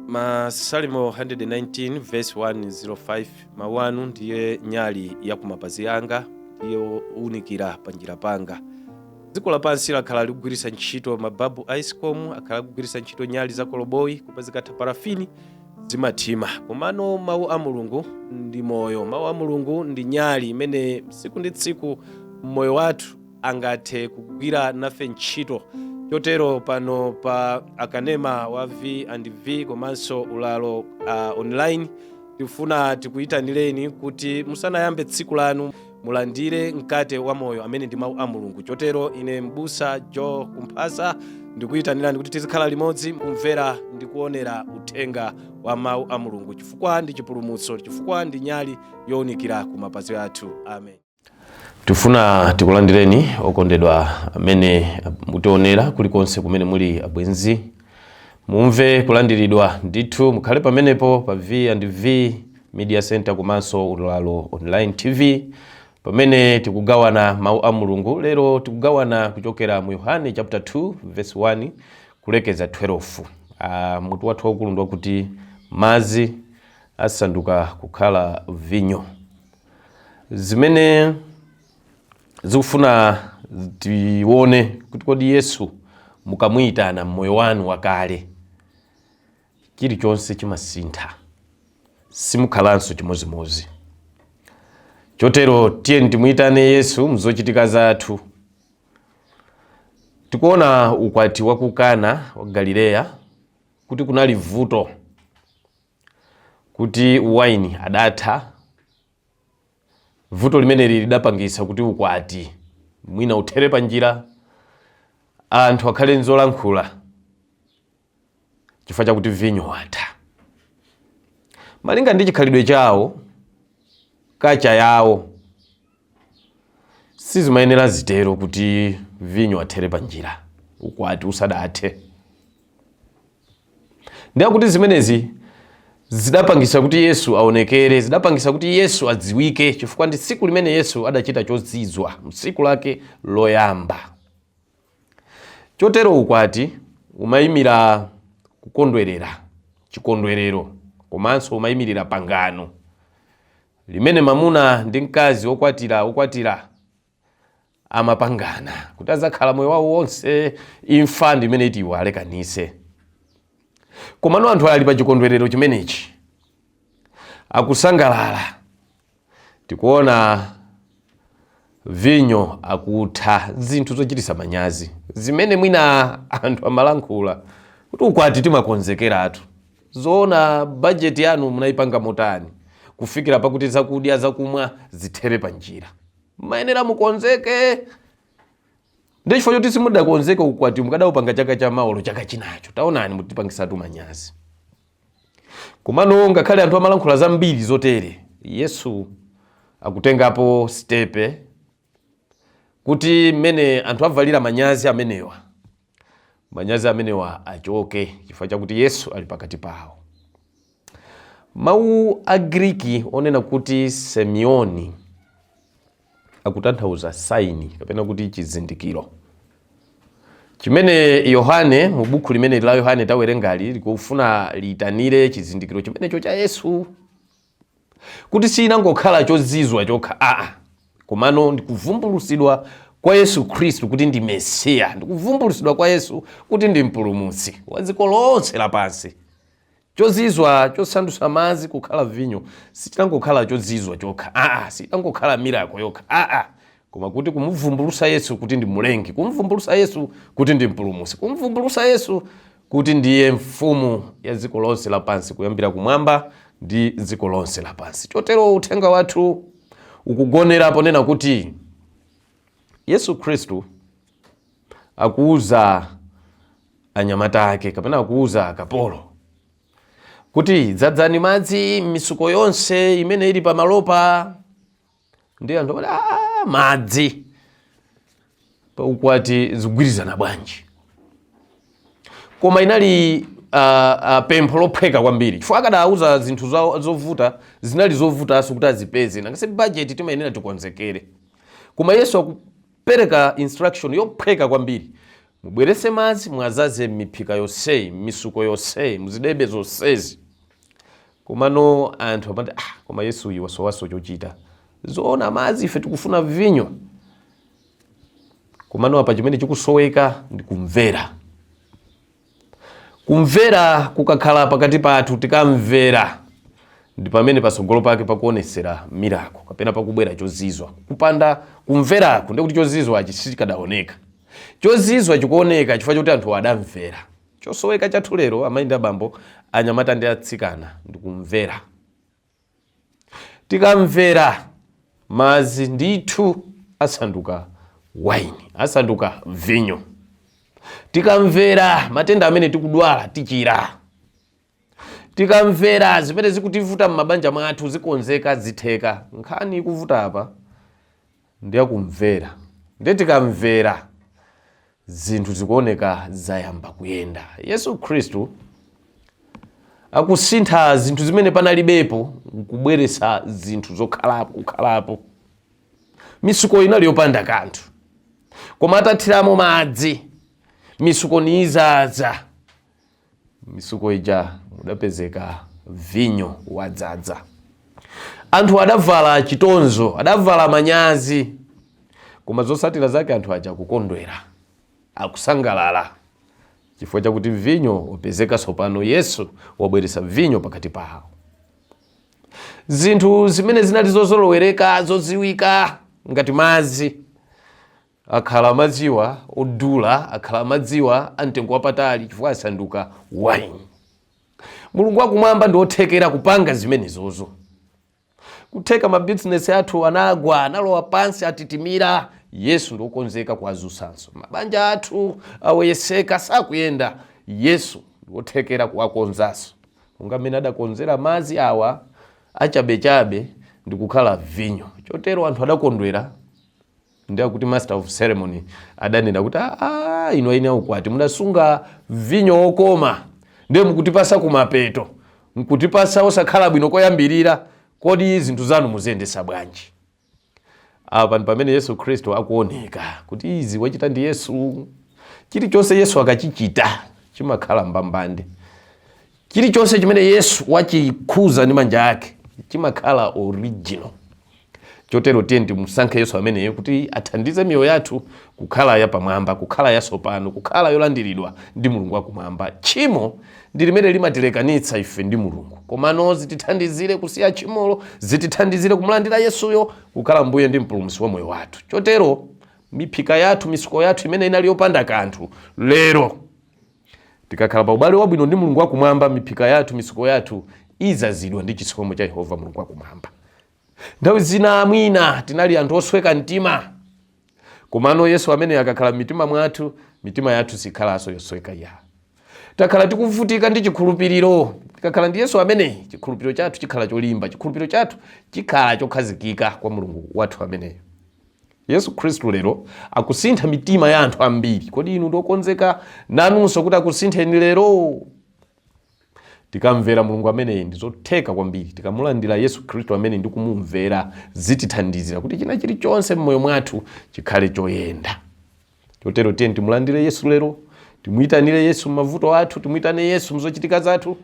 Masalimo 119 verse 105: "Mawu anu ndiye nyali ya kumapazi anga, ndiye unikira panjira panga." Dziko lapansi lakhala likugwiritsa ntchito mababu a Escom, akhala akugwiritsa ntchito nyali za koloboyi, koma zikatha parafini zimathima. Komano mawu a Mulungu ndi moyo. Mawu a Mulungu ndi nyali imene tsiku ndi tsiku mmoyo wathu angathe kugwira nafe ntchito. Chotero pano pa akanema wa V and V komanso Ulalo Online, tifuna tikuyitanireni kuti musanayambe tsiku lanu mulandire mkate wa moyo amene ndi mawu a Mulungu. Chotero ine, Mbusa Joe Kumphasa, ndikuyitanirani kuti tizikhala limodzi kumvera ndi kuonera uthenga wa mawu a Mulungu, chifukwa ndi chipulumutso, chifukwa ndi nyali yowunikira ku mapazi athu. Amen. Tifuna tikulandireni, okondedwa amene mutionera kulikonse kumene muli. Abwenzi, mumve kulandiridwa ndithu. Mukhale pamenepo pa V and V Media Center komanso Ulalo Online TV pamene tikugawana mawu a Mulungu. Lero tikugawana kuchokera mu Yohane chapter 2 verse 1 kulekeza 12. Mutu wathu waukulu ndi wakuti "Madzi asanduka kukhala vinyo". Zimene zikufuna tione kuti kodi Yesu mukamuyitana mmoyo wanu wakale, chilichonse chimasintha, simukhalanso chimozimozi. Chotero tiyeni timuyitane Yesu mzochitika zathu. Tikuona ukwati wa ku Kana wa Galileya kuti kunali vuto kuti waini adatha. Vuto limeneli lidapangisa kuti ukwati mwina uthere panjira, anthu akhale nzolankhula chifukwa chakuti vinyo watha. Malinga ndi chikhalidwe chawo, culture yawo, sizimayenera zitero kuti vinyo athere panjira ukwati usadathe. Ndiye kuti zimenezi zidapangisa kuti Yesu aonekere, zidapangisa kuti Yesu adziwike, chifukwa ndi tsiku limene Yesu adachita chozizwa tsiku lake loyamba. Chotero ukwati umayimira kukondwerera, chikondwerero, komanso umayimirira pangano limene mamuna ndi mkazi okwatira amapangana kuti azakhala moyo wawo wonse, imfa ndi imene iti iwalekanise. Komano anthu ali pa chikondwerero chimenechi, akusangalala, tikuona vinyo akutha, zinthu zochitisa manyazi zimene mwina anthu amalankhula kuti ukwati timakonzekeratu. Zoona, bajeti yanu munayipanga motani kufikira pakuti zakudya, zakumwa zithere pa njira? Mayenera mukonzeke. Ndi chifukwa choti simudakonzeke, ukwati mukadawupanga chaka chamawolo, chaka chinacho. Taonani, mutipangisatu manyazi. Komano ngakhale anthu amalankhula zambiri zotere, Yesu akutengapo step kuti mmene anthu avalira manyazi amenewa, manyazi amenewa achoke, chifukwa chakuti Yesu ali pakati pawo. Mawu a Griki onena kuti semioni akutanthauza sign kapena kuti chizindikiro chimene Yohane mu buku limene la Yohane tawerengali likufuna liyitanire chizindikiro chimenecho cha Yesu, kuti sinangokhala chozizwa chokha, aa, komano ndikuvumbulusidwa kwa Yesu Khristu kuti ndi Mesiya, ndikuvumbulusidwa kwa Yesu kuti ndi Mpulumutsi wa dziko lonse lapansi. Chozizwa chosandutsa madzi kukhala vinyo sichinangokhala chozizwa chokha, aa, sichinangokhala miracle yokha, aa, koma kuti kumuvumbulusa Yesu kuti ndi Mlengi, kumuvumbulusa Yesu kuti ndi Mpulumutsi, kumuvumbulusa Yesu kuti ndiye mfumu ya dziko lonse lapansi, kuyambira kumwamba ndi dziko lonse lapansi. Chotero uthenga wathu ukugonera ponena kuti Yesu Khristu akuuza anyamata ake kapena akuuza akapolo kuti dzadzani madzi m'misuko yonse imene ili pamalopa. Ndi anthu amati, "Ah, madzi pa ukwati zikugwirizana bwanji?" Koma inali pempho lophweka kwambiri, chifukwa akadauza zinthu zovuta, zinali zovutanso kuti azipeze. Nangase budget timayenera tikonzekere. Koma Yesu akupereka instruction yophweka kwambiri. Mubwerese madzi mwazaze m'miphika yonseyi, m'misuko yonseyi, muzidebe zonsezi. Komano anthu amati, ah, koma Yesu uyu wasowaso chochita. Zoona madzi, ife tikufuna vinyo. Komano apa chimene chikusoweka ndi kumvera. Kumvera kukakhala pakati pathu, tikamvera, ndi pamene patsogolo pake pakuonesera miracle kapena pakubwera chozizwa. Kupanda kumverako ndikuti chozizwachi sichikadaoneka. Chozizwa chikuoneka chifukwa choti anthu adamvera. Chosoweka chathu lero, amayi ndi abambo, anyamata ndi atsikana, ndikumvera. Tikamvera, madzi ndithu asanduka waini, asanduka vinyo. Tikamvera, matenda amene tikudwala tichira. Tikamvera, zimene zikutivuta m'mabanja mwathu zikonzeka, zitheka. Nkhani ikuvuta apa ndiyakumvera. Ndiye tikamvera, zinthu zikuoneka zayamba kuyenda. Yesu Khristu akusintha zinthu zimene panalibepo nkubweretsa zinthu zokhalapo kukhalapo. Misuko inali yopanda kanthu, koma atathiramo madzi misuko niizaza. Misuko ija mudapezeka vinyo wadzadza. Anthu adavala chitonzo, adavala manyazi, koma zotsatira zake anthu aja akukondwera, akusangalala chifukwa chakuti vinyo wapezeka tsopano. Yesu wabweretsa vinyo pakati pawo. Zinthu zimene zinali zozolowereka, zodziwika ngati madzi, akhala madziwa odula, akhala madziwa amtengo wapatali chifukwa asanduka waini. Mulungu wakumwamba ndi wothekera kupanga zimenezozo. Kutheka mabizinesi athu anagwa, analowa pansi, atitimira, Yesu ndi wokonzeka kuwadzutsanso. Mabanja athu aweyeseka, sakuyenda, Yesu ndi wothekera kuwakonzanso monga mmene adakonzera madzi awa achabechabe ndi kukhala vinyo. Chotero anthu adakondwera, ndi akuti master of ceremony adanena kuti, "Aa, inu aini aukwati mudasunga vinyo wokoma, ndiye mukutipasa kumapeto, mukutipasa osakhala bwino koyambirira. Kodi zinthu zanu muziyendesa bwanji?" Apa ndi pamene Yesu Khristu akuoneka kuti izi wachita ndi Yesu. Chilichonse Yesu akachichita chimakhala mbambande. Chilichonse chimene Yesu wachikhuza ndi manja ake chimakhala original. Chotero tiye timusankhe Yesu ameneyo kuti athandize miyoyo yathu kukhala yapamwamba, kukhala yatsopano, kukhala yolandiridwa ndi Mulungu wakumwamba. Tchimo ndi limene limatilekanitsa ife ndi Mulungu, komano zitithandizire kusiya tchimolo, zitithandizire kumulandira Yesuyo kukhala Mbuye ndi Mpulumutsi wa moyo wathu. Chotero miphika yathu, misuko yathu imene inali yopanda kanthu, lero tikakhala pa ubale wabwino ndi Mulungu wakumwamba, miphika yathu, misuko yathu izazidwa ndi chisomo cha Yehova Mulungu wakumwamba. Nthawi zina mwina tinali anthu osweka mtima, komano Yesu amene akakhala m'mitima mwathu, mitima yathu sikhalanso yosweka ya. Takhala tikuvutika ndi chikhulupiriro, tikakhala ndi Yesu ameneyi, chikhulupiriro chathu chikhala cholimba, chikhulupiriro chathu chikhala chokhazikika kwa Mulungu wathu ameneyo. Yesu Khristu lero akusintha mitima ya anthu ambiri. Kodi inu ndiokonzeka nanunso kuti akusintheni lero? Tikamvera Mulungu ameneyi ndi zotheka kwambiri. Tikamulandira Yesu Khristu amene ndi kumumvera, zitithandizira kuti china chilichonse m'moyo mwathu chikhale choyenda. Chotero tiye timulandire Yesu lero, timuyitanire Yesu m'mavuto athu, timuyitane Yesu mzochitika zathu,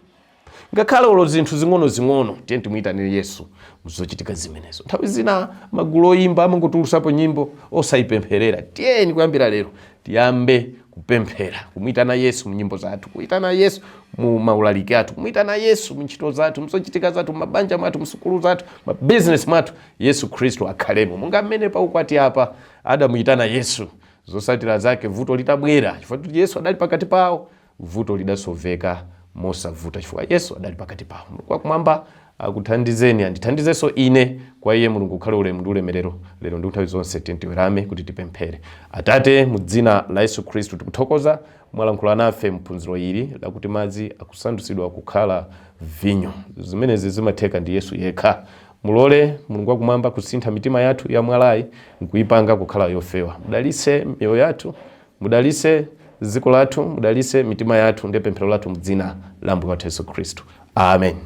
ngakhale olo zinthu zing'ono-zing'ono. Tiye timuyitanire Yesu mzochitika zimenezo. Nthawi zina magulu oyimba amangotulusapo nyimbo osayipempherera. Tiyeni kuyambira lero tiyambe kupemphera, kumuyitana Yesu mu nyimbo zathu, kuyitana Yesu mu maulaliki athu, kumuyitana Yesu mu ntchito zathu, mzochitika zathu, mabanja mwathu, msukulu zathu, mabizinesi mwathu. Yesu Khristu akhalemo monga mmene paukwati apa adamuyitana Yesu. Zotsatira zake, vuto litabwera, chifukwa kuti Yesu adali pakati pawo, vuto lidasoveka mosavuta chifukwa Yesu adali pakati pawo. Mulungu wakumwamba akuthandizeni, andithandizenso ine. Kwa iye Mulungu ukhale ulemu ndi ulemerero lero ndi nthawi zonse. Tiwerame kuti tipemphere. Atate, mu dzina la Yesu Khristu tikuthokoza mwalankhula nafe mphunziro ili lakuti madzi akusandutsidwa kukhala vinyo. Zimenezi zimatheka ndi Yesu yekha. Mulole Mulungu wakumwamba kusintha mitima yathu ya mwalayi nkuyipanga kukhala yofewa. Mudalitse miyoyo yathu, mudalitse dziko lathu, mudalitse mitima yathu. Ndiye pemphero lathu mu dzina la Mbuye wathu Yesu Khristu, amen.